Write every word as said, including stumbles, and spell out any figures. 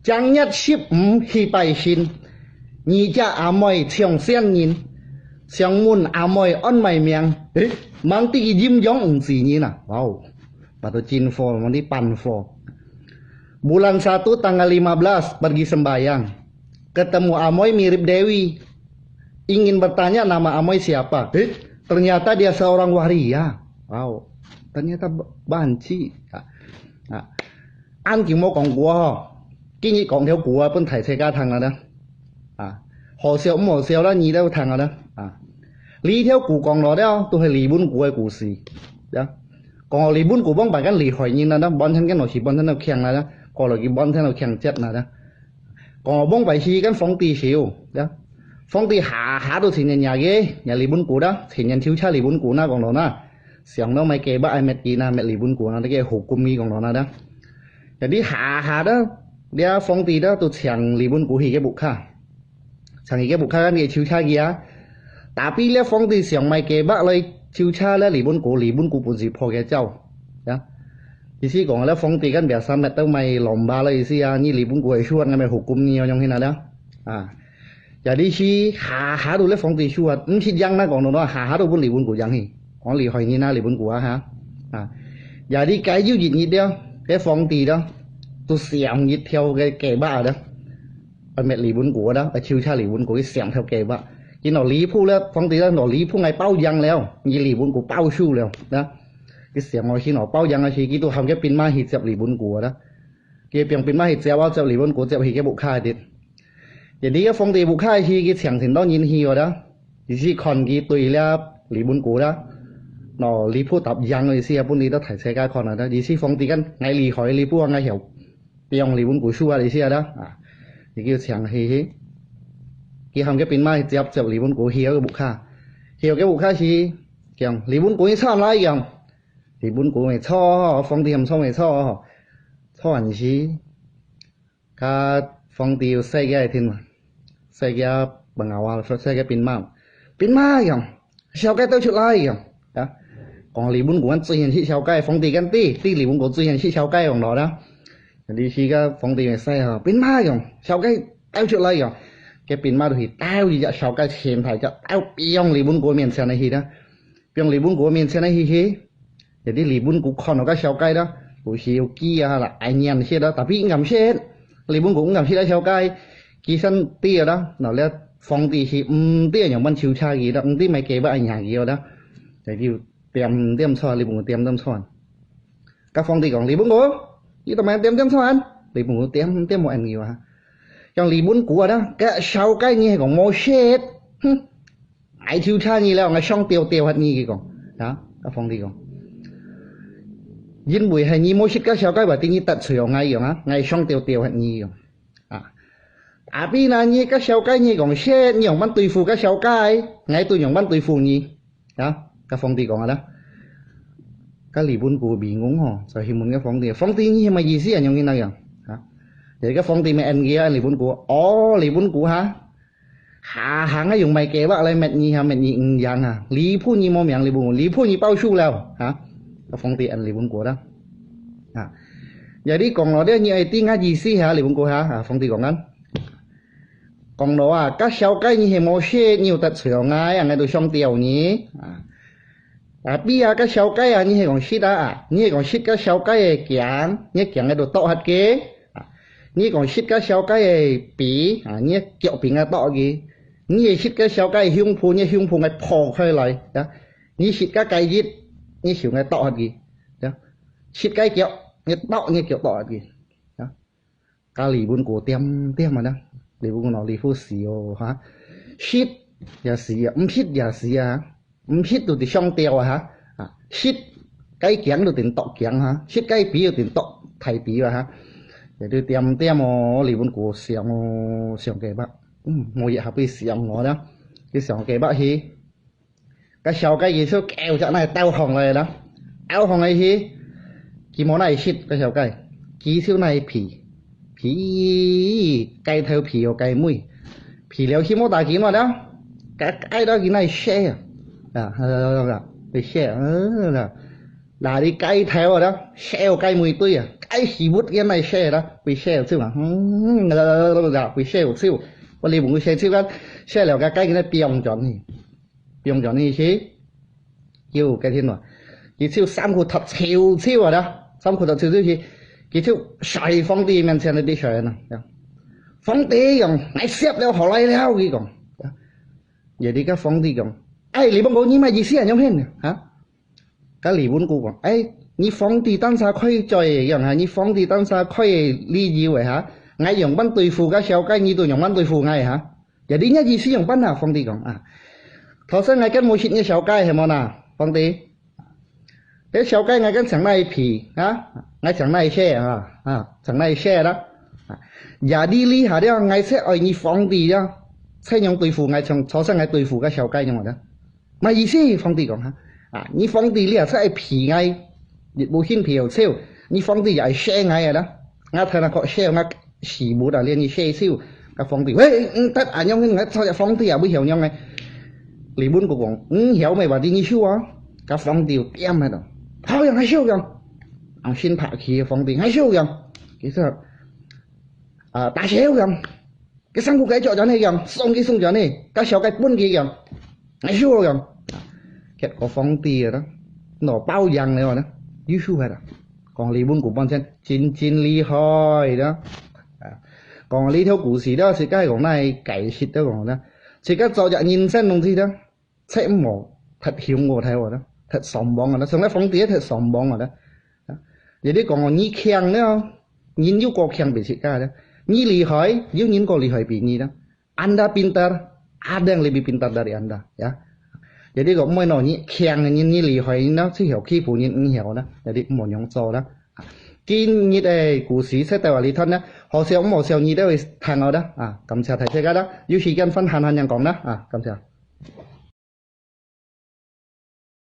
正月十五去拜神，你隻阿妹像仙人，想問阿妹安麼名？誒，吂知佢陰陽毋知人啊！Wow，pada真火，吂知半火。Bulan satu tanggal lima belas pergi sembahyang. Ketemu amoy mirip Dewi. Ingin bertanya nama amoy siapa. Eh, ternyata dia seorang waria. Wow, ternyata banci. 啊，恁久無講古吼，今日講條古啊，分大自家聽啊啦。啊，好笑毋好笑啦，你兜聽啊啦。啊，這條古講落了，都係李文古个故事。呀，講李文古幫擺間厲害人啊啦，本身間落去本身都強啊啦，過落去本身都強節啊啦。講幫擺去間皇帝笑，呀，皇帝下下都情願惹个，惹李文古啦，情願就差李文古啦，講落啦。 想到買雞肉愛搣佢啦，搣李文古啦，這个hukum佢講到啦。Jadi下下啦，這皇帝啦都請李文古去个屋下，請去个屋下，你就差佢啊。Tapi這皇帝想買雞肉來就差這李文古，李文古本事破个招，呀。意思講，這皇帝kan biasa搣到買lomba啦，意思啊，你李文古會輸，𠊎買hukum你，樣樣去那啦。啊，Jadi去下下都這皇帝手啊，毋識贏啦，講到啦，下下都分李文古贏去，講厲害人啊，李文古啊哈。啊，jadi該有一日了，該皇帝了，都想一條个計謀了，愛搣李文古啦，愛抽查李文古，佢想條計謀。佢拿禮簿了，皇帝了，拿禮簿愛包贏了，你李文古包輸了，啊，佢想哦，去拿包贏啊，去，佢都喊个兵馬去接李文古啦。佢放兵馬去接啊，接李文古接去个屋下个。 Jadi个皇帝屋下去，佢請盡多人去哦啦，意思看佢對這李文古啦，喏，禮簿答應个意思啊，分你兜大自家看啊啦，意思皇帝kan，𠊎厲害，禮簿啊，𠊎曉放李文古手啊，意思啊啦，啊，佢就請去去，佢喊个兵馬去接接李文古去个屋下，去个屋下去，講李文古你出來講，李文古沒錯，皇帝喊錯沒錯，錯還是 該皇帝又使个天嘛，使个pengawal，使个兵馬，兵馬樣，小雞兜出來樣，啊，講李文古最先識小雞，皇帝kan知，知李文古最先識小雞樣咯啦。你去个皇帝个使吼，兵馬樣，小雞兜出來樣，个兵馬就去兜一隻小雞，前排隻兜放李文古面前个去啦。 放李文古面前个去去，jadi李文古看到个小雞啦，有時有驚啊啦，愛認識啦，tapi毋敢識，李文古毋敢識个小雞，佢先知啦，然後咧皇帝係毋知樣般抽查佢啦，毋知買雞肉愛贏佢啦，就點點出，李文古點點出。該皇帝講李文古，你做麼點點出？李文古點點無應佢啊，講李文古啊，該小雞你係講無識，哼！ 𠊎就差你了，𠊎想吊吊核你，佢講，啊，該皇帝講，因為係你無識該小雞，話等於得罪哦𠊎樣啊，𠊎想吊吊核你樣，啊，tapi呢你該小雞你講識，你樣般對付該小雞，𠊎都樣般對付你，啊，該皇帝講啊啦，該李文古迷懵吼，就去問該皇帝，皇帝你係麼意思啊，樣个那樣，啊，這個皇帝咪應佢啊，李文古，哦，李文古哈。 下下啊用買雞肉來搣你哈，搣你毋贏哈，禮簿你無命，李文古，禮簿你包輸了哈。該皇帝應李文古啦，啊，jadi講落了你愛知𠊎意思哈，李文古哈，啊，皇帝講啊，講落啊，該小雞你係無識，你有得罪哦𠊎，𠊎都想吊你，啊，tapi啊，該小雞啊，你係講識啊，啊，你係講識該小雞个頸，你頸个都剁核个，啊， 你講識該小雞个髀，啊，你腳髀愛剁佢；你係識該小雞个胸脯，你胸脯愛破開來，啊，你識該雞翼，你手愛剁核佢，啊，識該腳，你剁，你腳剁核佢，啊。該李文古恬恬啊，李文古腦裡肚想哦，哈，識也是啊，毋識也是啊。 毋識都得想吊啊哈，啊，識該頸都得剁頸哈，識該髀都得剁大髀啊哈。這就恬恬哦，李文古想哦，想計謀，嗯，無一下會想哦啦，佢想計謀去，該小雞佢就狗隻那兜行來啦，兜行來去，佢無那識該小雞，佢就那皮，皮，雞頭皮哦，雞尾，皮了去無打緊嘛啦，該該到佢那識啊。 啊，啊，啊，啊，會識，啊，啊，拿你該頭啊，燒該尾堆啊，該屎朏个來燒啦，會燒臭啊，嗯，會燒臭，我哩毋會燒臭啊，燒了个該个放轉去，放轉去去，有个天啊，佢就衫褲脫臭臭啊啦，衫褲脫臭臭去，佢就在皇帝面前个地上啊，皇帝講，𠊎煠了好來了，佢講，也你个皇帝講，哎，你問我你麼意思啊，樣形啊，哈？ 該李文古講：「哎，你皇帝單儕開嘴个樣哈，你皇帝單儕開个理由个哈，𠊎仰般對付該小雞，你都仰般對付𠊎哈。」也你个意思仰般啊？皇帝講啊，頭先𠊎跟無食个小雞係無啦，皇帝？該小雞𠊎跟搶那一皮啊，𠊎搶那一些啊，啊，搶那一些啦。啊，也你理下了，𠊎才愛你皇帝了，才用對付𠊎，像頭先𠊎對付个小雞樣个。 麼意思？皇帝講哈，啊，你皇帝你也係愛皮𠊎，你無興皮又臭，你皇帝也愛笑𠊎啊啦。𠊎頭那個笑𠊎屎朏啊，連你笑笑。該皇帝，喂，毋得啊，仰形𠊎做隻皇帝啊，會曉仰个。李文古講，毋曉咩話，你你笑啊。該皇帝又恬下來，好樣，𠊎笑樣。啊，先拍起个皇帝，𠊎笑樣。其實，啊，大笑樣。 該衫褲該著轉去樣，送佢送轉去，該小雞分佢樣，𠊎收樣。結果皇帝啊，腦包贏了呢，又輸忒啦。講李文古半天，真真厲害啦。啊，講這條故事了，自家講來解釋了講呢，自家做隻人生東西了， 切莫忒雄我忒哦，忒上網啊，像該皇帝忒上網啊。啊，也你講哦，你強了，人又過強比自家了，你厲害，有人過厲害比你了。Anda pintar, ada yang lebih pintar dari anda, ya. Jadi kok 毋係喏，你強个人，你厲害个人呢，最後欺負人，毋曉啦，jadi毋好樣做啦。今日个故事就到這裡斷啦，好笑毋好笑，你都會聽好啦。啊，感謝大家啦，有時間分享分享講啦。啊，感謝。